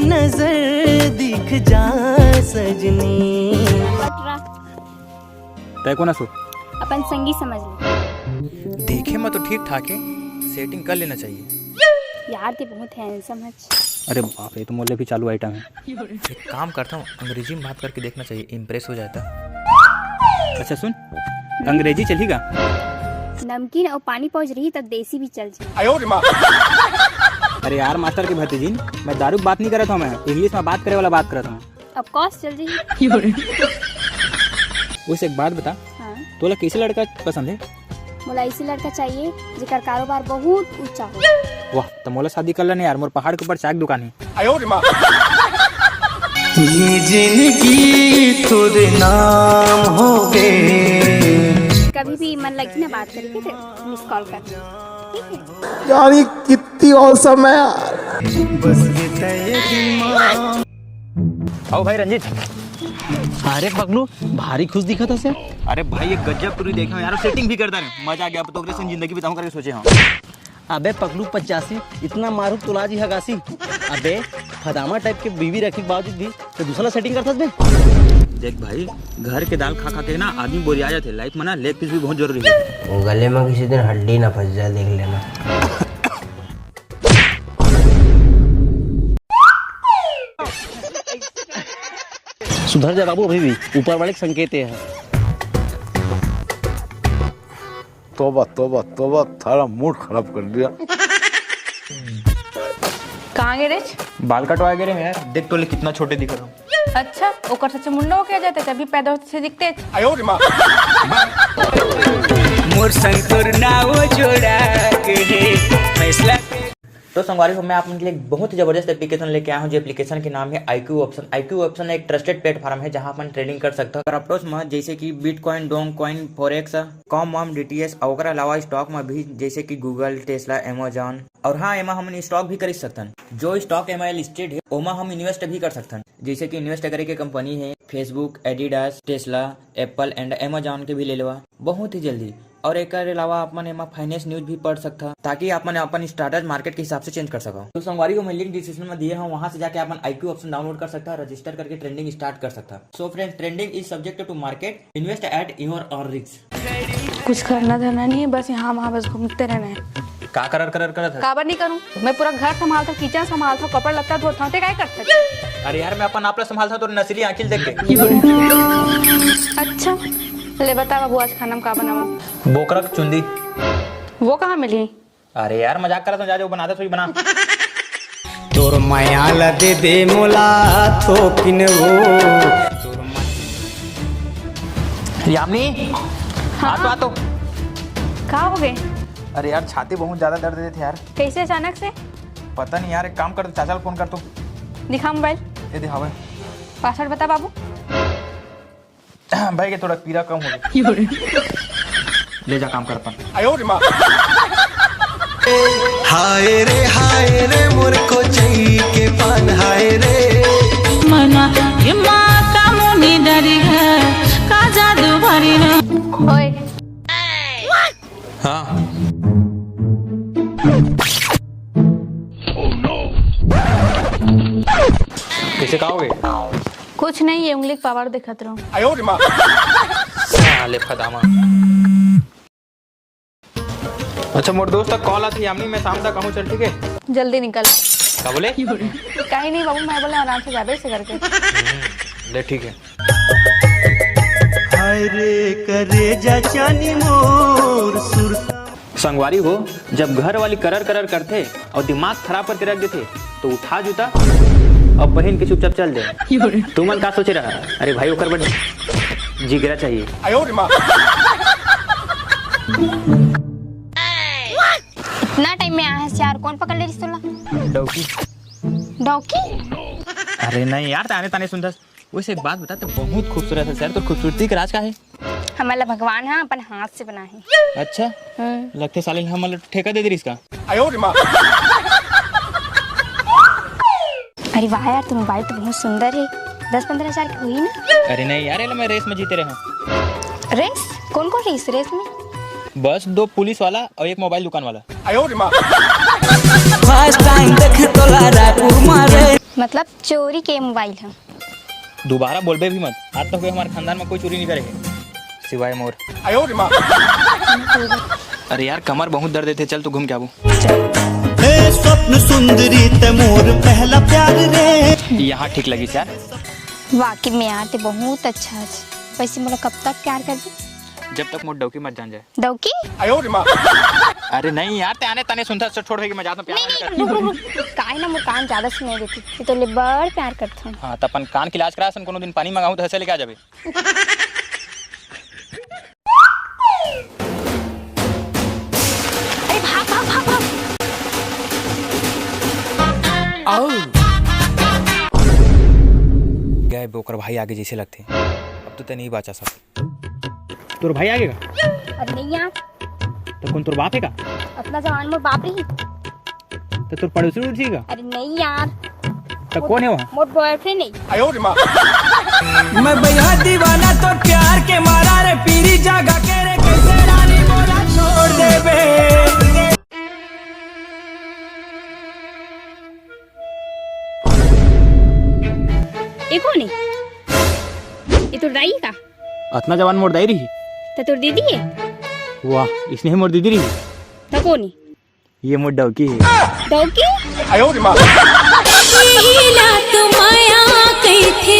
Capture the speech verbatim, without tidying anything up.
नजर दिख जा सजनी। तय कोन असो? अपन संगी समझ ले। देखे में तो ठीक ठाक है, सेटिंग कर लेना चाहिए। यार, ते बहुत हैंडसम है। अरे बाप रे, तो मोले भी चालू आइटम है। एक काम करता हूँ, अंग्रेजी में बात करके देखना चाहिए, इम्प्रेस हो जाता। अच्छा सुन, अंग्रेजी चलेगा? नमकीन और पानी पाउच रही तब देसी भी चल जाए। अरे यार मास्टर के भतीजिन, मैं दारू की बात नहीं करत हूँ, मैं इंग्लिश में बात करे वाला बात करत हूँ। ऑफ कोर्स चल जाई। वैसे एक बात बता, हाँ। तोला कैसे लड़का पसंद है? मोला ऐसे लड़का चाहिए जेकर कारोबार बहुत ऊंचा हो। वाह, तो मोला शादी कर लेना यार, मोर पहाड़ के ऊपर चाय की दुकान है। ये जिंदगी तोरे नाम हो गए। कभी भी मन लगी ना बात करके तो मिस कॉल कर, ठीक है? यार ये कितनी औसम है यार। आओ भाई रंजीत। अरे पगलू, भारी खुश दिखत हस। अरे भाई, ये गजब टूरी देखे हो यार, सेटिंग भी करता रहे, मजा आ गया। अब तो ओकरे संग जिंदगी बिताऊं करके सोचे हूँ। अबे पगलू पचासी, इतना मारू तोला जी हगासी। अबे फदामा टाइप के बीवी रखे के बावजूद भी तो दूसरा सेटिंग करता बे। देख भाई, घर के दाल खा खा के ना आदमी बोरिया जाते। लाइफ में ना लेग पीस भी बहुत जरूरी है। वो गले में किसी दिन हड्डी ना फंस जाए, देख लेना। सुधर जा बाबू, अभी भी ऊपर वाले के संकेत है। तोबा, तोबा, तोबा, थारा मूड खराब कर दिया। कहाँ गए रे? बाल कटवा गए रे यार, देख तोले कितना छोटे दिख रहा हूँ। अच्छा, ओकर से मुंडा हो क्या जाता है, अभी पैदा होते से दिखते हैं। मोर संग तोर नाव जोड़ा के हे फैसला। तो संगवारी हो, मैं आप मन के लिए एक बहुत ही जबरदस्त एप्लीकेशन लेके आया हूँ, जो एप्लीकेशन के नाम है आईक्यू ऑप्शन। आईक्यू ऑप्शन एक ट्रस्टेड प्लेटफॉर्म है, जहाँ अपन ट्रेडिंग कर सकता है क्रिप्टोज में, जैसे कि बिटकॉइन, डोंग कॉइन, फॉरेक्स, कॉम वॉम, डीटीएस और ओकर अलावा स्टॉक में भी, जैसे कि गूगल, टेस्ला, अमेजॉन। और हाँ, एमा हमन स्टॉक भी खरीद सकथन। जो स्टॉक एमा लिस्टेड है, ओमा हम इन्वेस्ट भी कर सकथन। जैसे कि इन्वेस्ट करे के कंपनी है Facebook, Adidas, Tesla, Apple and Amazon के भी ले लेवा बहुत ही जल्दी। और एकर अलावा आप मन एमा फाइनेंस न्यूज भी पढ़ सकथा, ताकि आप मन अपन स्टार्टअप मार्केट के हिसाब से चेंज कर सको। तो संगवारी हो, मैं लिंक डिस्क्रिप्शन में दिए हूँ, वहां से जाके आप मन आईक्यू ऑप्शन डाउनलोड कर सकता, रजिस्टर करके ट्रेडिंग स्टार्ट कर सकता। So friends, trading is subject to market, invest at your own risk। कुछ करना धरना नहीं है, बस यहाँ वहाँ बस घूमते रहना है। का करर करर करत है? काबर नहीं करूँ? मैं पूरा घर संभालता हूँ, किचन संभालता हूँ, कपड़ा लत्ता धोता हूँ, ते काय करता है? अरे यार, मैं अपन आप ला संभालता हूँ, तो नसीली आँखी देख के। अच्छा, ले बता बाबू, आज खाना में का बनावा? बोकरा के चुंदी। वो कहाँ मिली? अरे यार, मजाक करत हूँ, जा जो बनाते सोई बना। तोर मया ला दे दे मोला थोकिन वो। यामिनी, हाँ। आ तो, आ तो। का हो गए? अरे यार, छाती बहुत ज्यादा दर्द देथे यार। कैसे अचानक से? पता नहीं यार, एक काम कर, चाचा ला फोन कर तू। दिखा मोबाइल। ये दिखावे। पासवर्ड बता बाबू। भाई के थोड़ा पीरा कम हो गया। ले जा काम कर अपन। हाय रे हाय रे मोर को चई के पान हाय रे। मना ये माता मुनि डरी है का जादू भरी ना। ओए। हाँ। कैसे कहोगे? कुछ नहीं, ये उंगली के पावर दिखत रहूं। साले फदामा। अच्छा, मोर दोस्त का कॉल आती, यामिनी, मैं शाम तक कहूँ, चल, ठीक है? जल्दी निकल। का बोले? कहीं नहीं बाबू, मैं बोले आराम से जाबे से करके। ले, ठीक है। हाय रे करेजा चानी मोर सुरता। संगवारी हो, जब घर वाली करर करर करथे और दिमाग खराब करके रख देथे, तो उठा जूता और पहन के चुपचाप चल दे। तुमन का सोचे रहा? अरे भाई, ओकर बर जिगरा चाहिए। इतना टाइम में आया है यार, कौन पकड़ ले रिस तोला? डौकी। डौकी? अरे नहीं यार, ताने ताने सुंदर। वैसे एक बात बता, तो बहुत खूबसूरत है सर, तो खूबसूरती का राज का है? हमला भगवान हा अपन हाथ से बना है। अच्छा। हम्म। लगथे साले हमला ठेका दे दे रिस का। अरे वाह यार, तो मोबाइल तो बहुत सुंदर है, दस पंद्रह हजार की हुई ना? अरे नहीं यार, एला मैं रेस में जीते रहे हूँ। रेस? कौन कौन रेस, रेस में? बस दो पुलिस वाला और एक मोबाइल दुकान वाला। फर्स्ट टाइम देखे तोला रायपुर में रे। मतलब चोरी के मोबाइल ह। दोबारा बोलबे भी मत। आज तक हमारे खानदान में कोई चोरी नहीं करे है, सिवाय मोर। अरे यार, कमर बहुत दर्द देथे, चल तो घूम के आबो। हे स्वप्न सुंदरी, ते मोर पहला प्यार रे। यहाँ ठीक लगिस यार। वाकई में यार, ते बहुत अच्छा है। वैसे मोला कब तक प्यार करबे? जब तक मोर डौकी मत जान जाए। डौकी? अरे नहीं यार, ते आने तने सुनता से छोड़ होगी, मैं जाता हूँ प्यार नहीं, नहीं, रुक, रुक, रुक। काहे ना मोर कान ज्यादा सुनाई देथे। ये तो ले बड़ प्यार करथन। हाँ, त अपन कान के इलाज करा सन, कोनो दिन पानी मंगाहूँ त हंसे लेके आ जाबे। अरे भाग, भाग, भाग, भाग। गए बे, ओकर भाई आगे जैसे लगथे, अब तो ते नहीं बाचा सकत। तोर भाई आगे का? अरे नहीं यार। तो कौन तोर बाप है का? अतना जवान मोर बाप रही। तो तोर पड़ोसी उड़ोसी का? अरे नहीं यार। तो कौन है वहाँ? मोर बॉयफ्रेंड है। मैं भैया दीवाना तो प्यार के मारा रे, पीरी जागा के रे, कैसे रानी मोरा छोड़ देबे। ए कौन है? ये तोर दाई का? अतना जवान मोर दाई रही। त तोर दीदी है? वाह, इसने ही मोर दीदी रही। त कौन है? ये मोर डौकी है। डौकी? पीला तो माया कहिथे,